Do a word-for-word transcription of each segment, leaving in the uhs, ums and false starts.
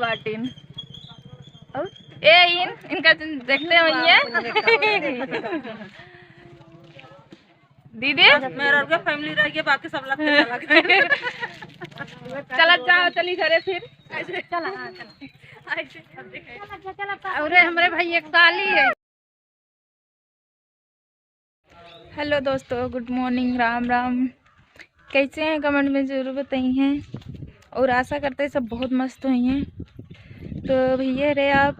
बाटिन। और ए इन, इनका जिन देखते होइए। दीदी? मेहरारू के family रह गया, बाकी सब लोग के चला गया। चला जाओ, चली घरे फिर। चला, हाँ, चला। अरे हमरे भाई एक साली है। Hello दोस्तों, good morning, राम राम। कैसे हैं, comment में ज़रूर बताइए। और आशा करते हैं सब बहुत मस्त हुई हैं। तो भैया रे, आप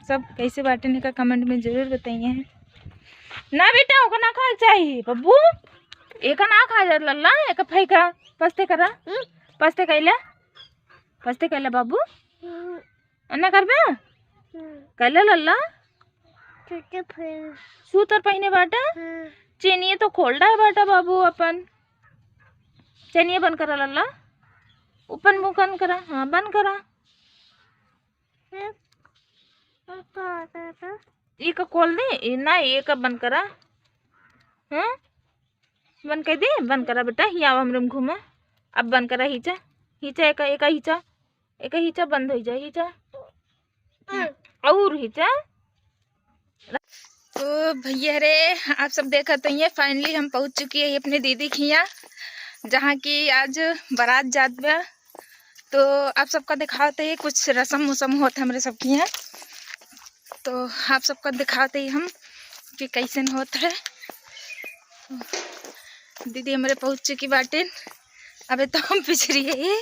सब कैसे बाटिन का comment में ज़रूर बताइए। ना बेटा, ओका ना खाए चाहिए बब्बू, एका ना खाए जा लल्ला, एका फेंका, पस्ते करा, पस्ते कैला, पस्ते कैला बाबू। अन्ना करबे? हम्म। कैले लल्ला? छोटे फिर। सूतर पहिने बाटा? हाँ। चेनिए तो खोल डाए बाटा बाबू अपन। चेनिए बंद करा लल्ला। ओपन मुंह बंद करा। हाँ, बंद करा। फिर? और क्या होता था? ई का खोल दे? ई ना, ई का बंद करा। हाँ? बंद कर दे, बंद करा बेटा, हिया आवा हमरे में घूमा। अब बंद करा हिचा, हिचा एका, एका हिचा, एका हिचा बंद हो जाए, हिचा। और हिचा। तो भैया रे, आप सब देखत होइए, finally हम पहुँच चुकी है अपने दीदी के हिया, जहाँ की आज बारात जात बा। तो आप सबका दिखावत ही कुछ रसम उसम होत है हमरे सबके हिया। तो आप सबका दिखावत ही हम कि कैसन होत है। दीदी हमरे पहुँच चुकी बाटिन, अबे तो हम पिछड़ी है।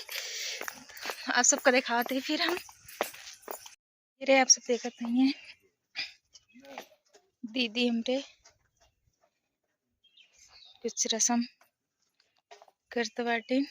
आप सबका दिखावत ही फिर हम। ये रे, आप सब देखत होइए, दीदी हमरे कुछ रसम करत बाटिन।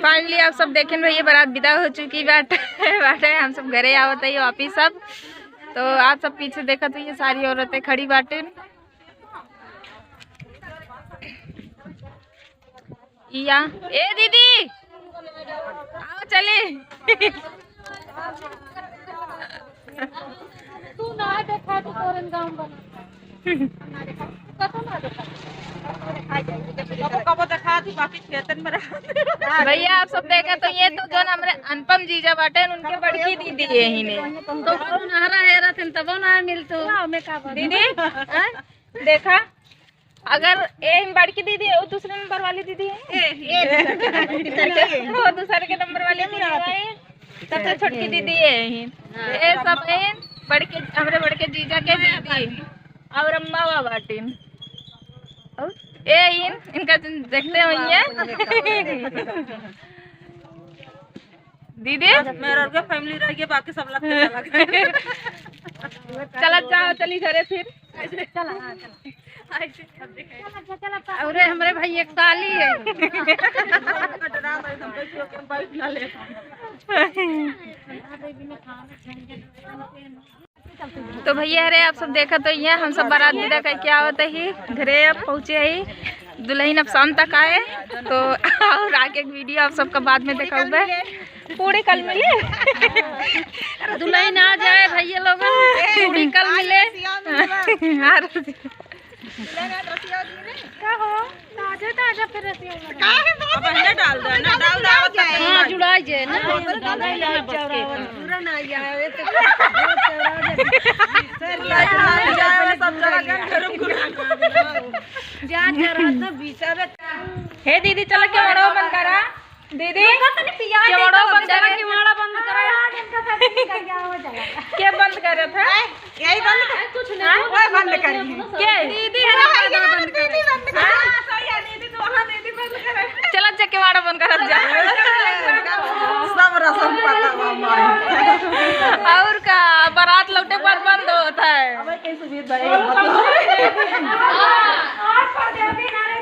Finally आप सब देखेन भैया, बारात विदा हो चुकी बाटे, बाटे। हम सब घरे आवत ही वापिस सब। तो आप सब पीछे देखत होइए, सारी औरतें खड़ी बाटेन। इया, ए दीदी, आओ चली। तू ना देखा तो तोरन गाँव बना। कबो, कबो देखा थी, बाकी खेतन में रहा। भैया, आप सब देखा तो ये तो जोन हमरे अनुपम जीजा बाटे, उनके बड़की दीदी यही ने। तो सुनहरा है रतन, तबो ना मिलतो। दीदी, हाँ? देखा, अगर ए बड़की दीदी है, वो दूसरे नंबर वाली दीदी है। वो दूसरे के नंबर वाली दीदी है। सबसे छोटकी दीदी ये ही। ये सब है बड़के, हमरे बड़के जीजा के दीदी और अम्मा बाबा बाटिन। और ये इन, इनका जिन देखते होइए। दीदी? मेरा और का फैमिली रह गया, बाकी सब लोग तो चला गया। चला जाओ, चली घरे फिर। चला, हाँ, चला। अरे, हमरे भाई एक साली है। तो भैया रे, आप सब देखत होइए, हम सब बारात विदा करके आवत ही घरे, अब पहुँचे ही, दुल्हन अब शाम तक आए, तो और आगे एक वीडियो आप सबका बाद में देखाऊबे। पूरी कल मिले। दुल्हन आ जाए भैया लोग, पूरी कल मिले। हाँ, का हो? ताजा, ताजा फिर रसिया वाला। अब अंडा डाल दो ना, डाल दो, आवत तक हाँ, जुड़ा जाए ना। पूरा ना आया, ये तो बहुत चौड़ा है। सर, लाइट ना जाए, सब जगह गन करो। जा, जा, रात में बीसा में। हे दीदी, चला के वड़ो बंद करा। दीदी, केवड़ो बंद करा, केवड़ा बंद करा। के बंद करत है? यही बंद कर। कुछ नहीं, हाँ? कोई बंद करी। के? दीदी है ना, दीदी बंद कर। हाँ, सही है, दीदी तो वहाँ दीदी बंद करे। चला जा, केवड़ा बंद करत जा। सब रसम पता बा माई। और का, बारात लौटे के बाद बंद होत है। अबे कैसे बीत जाएगा? और पर दे दे ना रे।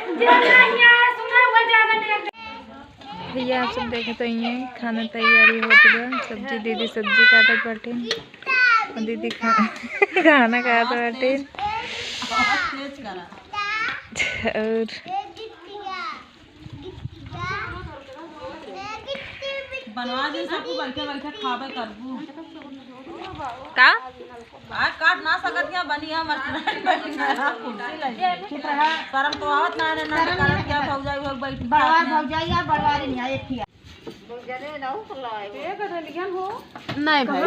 जो नहीं आया, सुना हुआ ज्यादा नहीं। भैया, आप सब देखत होइए, खाना तैयारी होत बा। सब्जी, दीदी सब्जी काटत बाटे। और दीदी खा-, खाना खात बाटे। और बनवा दे, सब बैठे बैठे खाबे करबू। का? आज काट ना सकत हिया, बनी हम कुर्सी लगी। चुप रहा। शर्म तो आवत ना है, ना शर्म करत नहीं क्या आवत। भौजाई हो बैठी बड़वा खात में। भौजाई या बड़वारी नहीं है, एक ही है। नहीं भाई।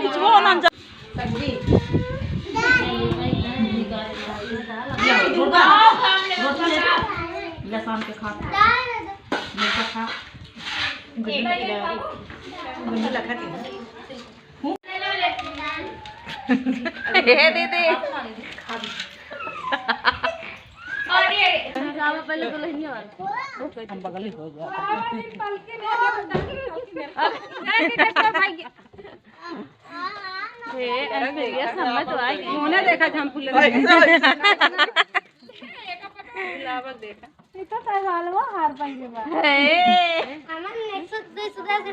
कुछ वो ना जा- सब्जी। लहसुन के खा। मिर्चा खा। गुंडू लखा के। हे दीदी। हम बगल ही हो गया। हे, ऐश्वर्या, समय तो आ गई। होने देखा था हम फूले। गुलाब देखा। ये तो पहलवान वो हार पहले बा। हे। हमारे एक सौ दस, दस रुपये।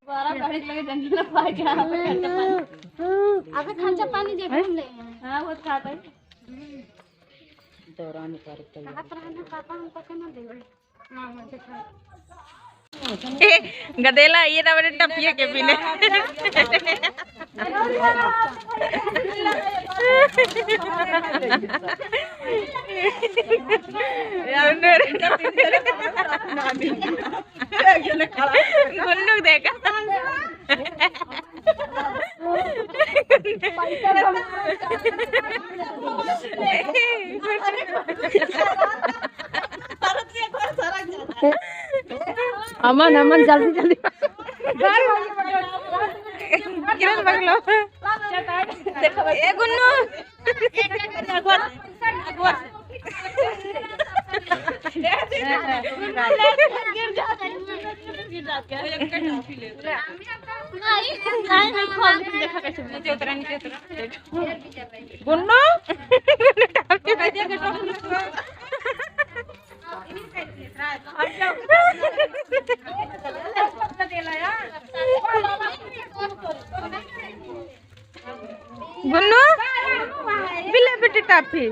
बारह तारीख लगे जंगल में पाए के यहाँ पे खर्चा पानी। हम्म, अबे खर्चा पानी जे घूम ले। हाँ, वो खाता है। दौरान कार्यक्रम। कहाँ पर रहना पापा, हम पता ना देवे। हाँ, हाँ, देखा। ए, गदेला, ये ना बड़े टपिए के पीने। गुन्नू देखा। अमन, अमन, जल्दी, जल्दी। किरण बगलो। ए गुन्नू। गुन्नू। गुन्नू, बिले बिटी टाफी।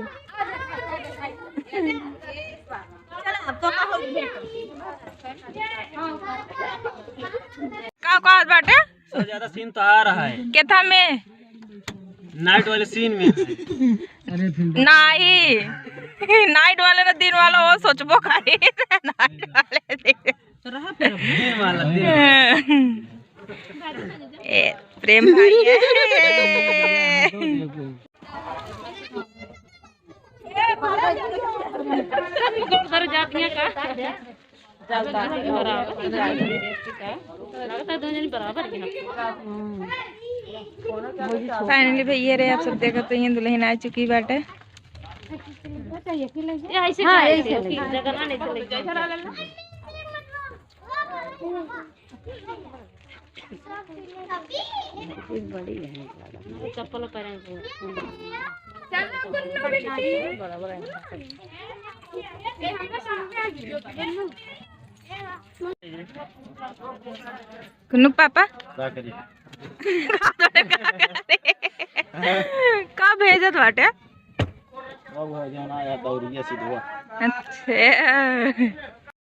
का कहत बाटे? सबसे ज्यादा सीन तो आ रहा है। केथा में? नाइट वाले सीन में। नहीं, नाइट वाले ना, दिन वाला वो सोचबो करी। नाइट वाले दिन। तो रहा फिर अब। दिन वाला, दिन। ए, प्रेम भाई है। उधर जाती हैं का? बराबर। लगता है दोनों जन बराबर ही हैं। Finally भैया रे, आप सब देखत हैं, दुल्हन आ चुकी बाटे। ये ऐसे हाँ, चला ऐसे ऐसे। जगह ना नहीं चले। चप्पल पहन के। कुन्नू पापा? का करी? का भेजत बाटे? अब है जौन आया दौरिया सिधवा। अच्छा।